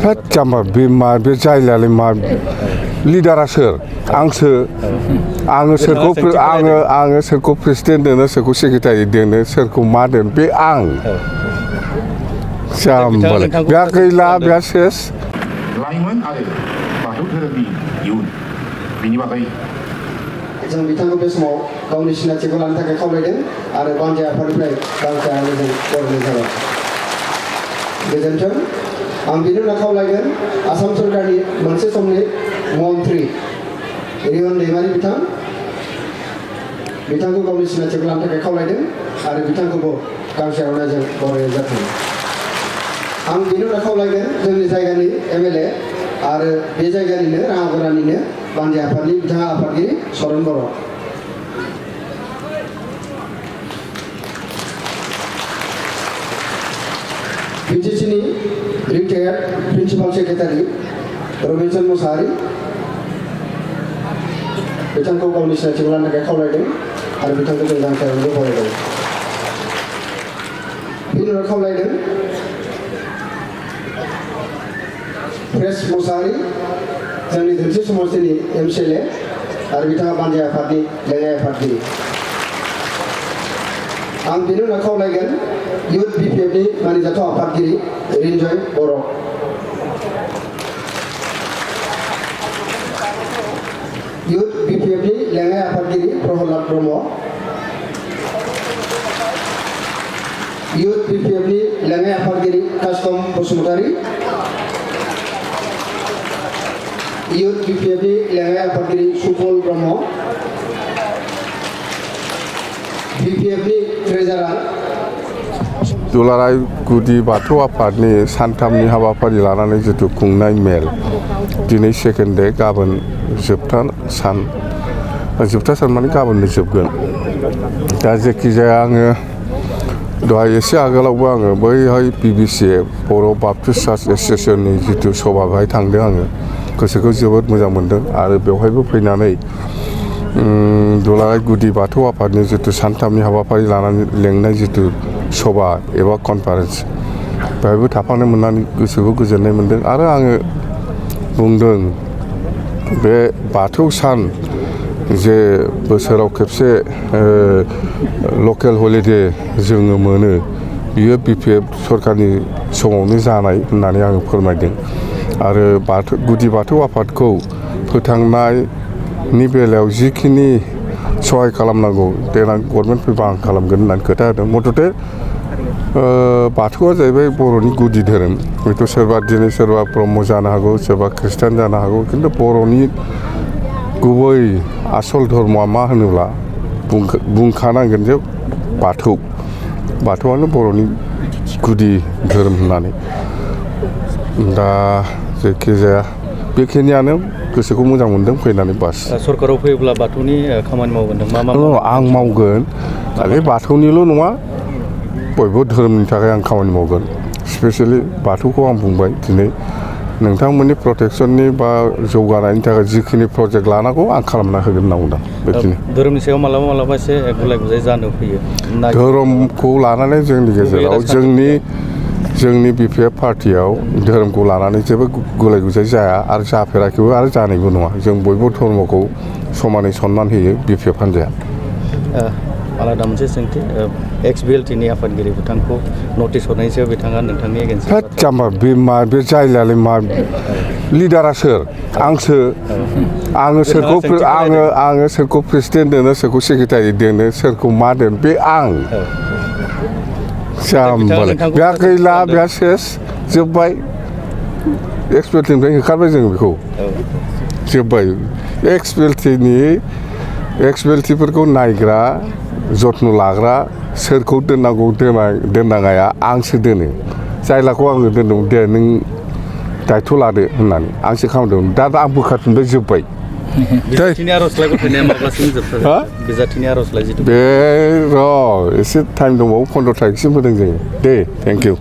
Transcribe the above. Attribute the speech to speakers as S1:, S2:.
S1: होद जाम्बा बे जायलायालाय मा लिडारा सोर आंसो आङो सोरखौ प्रेसिडेन्ट दोनो सोरखौ सेक्रेटारि दोनो सोरखौ मा दोनो बे आं जाम्बालाय बेहा गैला बेहा सेस
S2: लाइमोन आरो बाथौ धोरोमनि इयुन बिनि बागै
S3: जों बिथांखौ बे समाव गावनि सिनायथिखौ लानो थाखाय खावलायदों आरो बानजाय आफादनिफ्राय गांसे आर'जजों बरायनाय जाबाय। गोजोन्थों। आं बिनि उनाव खावलायगोन आसाम सरकारनि मोनसे समनि मन्त्रि रिहन दैमारि बिथांखौ गावनि सिनायथिखौ लानो थाखाय खावलायदों आरो बिथांखौबो गांसे आर'नाइजों बरायनाय जाथों। आं बिनि उनाव खावलायगोन जोंनि जायगानि एमएलए आरो बे जायगानिनो राङागरानिनो बानजाय आफादनि बिथाङा आफादगिरि सरन बर' बिटिसिनि रिटायार्ड प्रिन्सिपाल सेक्रेटारि रबिचन्द्र मोसाहारि बिथांखौ गावनि सिनायथिखौ लानो थाखाय खावलायदों आरो बिथांखौ जों गांसे आर'नाइजों बरायदों। बिनि उनाव खावलायदों प्रेस मोसाहारि जोंनि धोनस्रि समष्टिनि एमसिएलए आरो बिथाङा बानजाय आफादनि लेङाइ आफादगिरि। आं बिनि उनाव खावलायगोन इउथ बिपिएफनि मानिजाथाव आफादगिरि रिन्जय बर'। इउथ बिपिएफनि लेङाइ आफादगिरि प्रहलाद ब्रह्म। इउथ बिपिएफनि लेङाइ आफादगिरि कास्टम बसुमतारी। इउथ बिपिएफनि लेङाइ आफादगिरि सुफल ब्रह्म। बिपिएफनि ट्रेजारार
S1: दुलाराय गुदि बाथौ आफादनि सानथामनि हाबाफारि लानानै जिथु खुंनाय मेल दिनै सेकेन्ड डे गाबोन जोबथा सान माने गाबोननो जोबगोन। दा जेखिजाया आङो दहाय एसे आगोलावबो आङो बैहाय बिबिसि बर' बाप्टिस्ट चार्च एस'सिएशननि जिथु सभा बेहाय थांदों आङो गोसोखौ जोबोद मोजां मोनदों आरो बेवहायबो फैनानै दुलाराय गुदि बाथौ आफादनि जिथु सानथामनि हाबाफारि लानानै लेंनाय जिथु सभा एबा कनफारेन्स बेवहायबो थाफानो मोननानै गोसोखौ गोजोननाय मोनदों आरो आङो बुंदों बे बाथौ सान जे बोसोराव खेबसे लकेल हलिडे जोङो मोनो बियो बिपिएफ सरकारनि समावनो जानाय होननानै आङो फोरमायदों आरो गुदि बाथौ आफादखौ फोथांनायनि बेलायाव जिखिनि सहाय खालामनांगौ देनां गभर्नमेन्ट फैबा आं खालामगोन होननानै खोथा होदों। मथथे बाथौआ जाहैबाय बर'नि गुदि धोरोम हयथ' सोरबा दिनै सोरबा ब्रह्म जानो हागौ सोरबा ख्रिस्टान जानो हागौ खिन्थु बर'नि गुबै आसल धर्मआ मा होनोब्ला बुंखानांगोन जे बाथौआनो बर'नि गुदि धोरोम होननानै। दा जायखिजाया बेखिनियानो गोसोखौ मोजां मोनदों फैनानै बास।
S4: सरकाराव फैयोब्ला बाथौनि खामानि मावगोन मा
S1: आं मावगोन खालि बाथौनिल' नङा बयबो धोरोमनि थाखाय आं खामानि मावगोन। स्पेसियेलि बाथौखौ आं बुंबाय दिनै नोंथांमोननि प्रटेक्सननि बा जौगानायनि थाखाय जिखिनि प्रजेक्ट लानांगौ आं खालामना होगोन होनना बुंदों। बेखिनि
S4: धोरोमनि सायाव मालाबा एसे गुलाय गुजाय जानो फैयो।
S1: धोरोमखौ लानानै जोंनि गेजेराव जोंनि बिपिएफ पार्टियाव धोरोमखौ लानानै जेबो गुलाय गुजाय जाया आरो जाफेराखैबो आरो जानायबो नङा। जों बयबो धर्मखौ समानै सनमान होयो बिपिएफ हान्जाया।
S4: आलादा मोनसे सोंथि एक्स बिएलटिनि आफादगिरि बिथांखौ नटिस हरनायनि सायाव बिथाङा नोंथांनि एगेन्स्ट
S1: होद जाम्बा बे जायलायालाय मा लिडारा सोर आंसो आङो सोरखौ प्रेसिडेन्ट दोनो सोरखौ सेक्रेटारि दोनो सोरखौ मा दोनो बे आं जाम्बालाय बेहा गैला बेहा सेस जोब्बाय एक्स बिएलटिनिफ्राय होखारबाय जों बेखौ जोब्बाय। एक्स बिएलटिफोरखौ नायग्रा जत्न लाग्रा सोरखौ दोननांगौ दोननाङाया आंसो दोनो जायलाखौ आङो दोनदोंमोन दे नों दायथ' लादो होननानै आंसो खालामदोंमोन दा आं बोखारफिनबाय जोब्बाय। बे र' एसे टाइम दंबावो 15 तारिखसिम होदों जोङो दे थेंक इउ।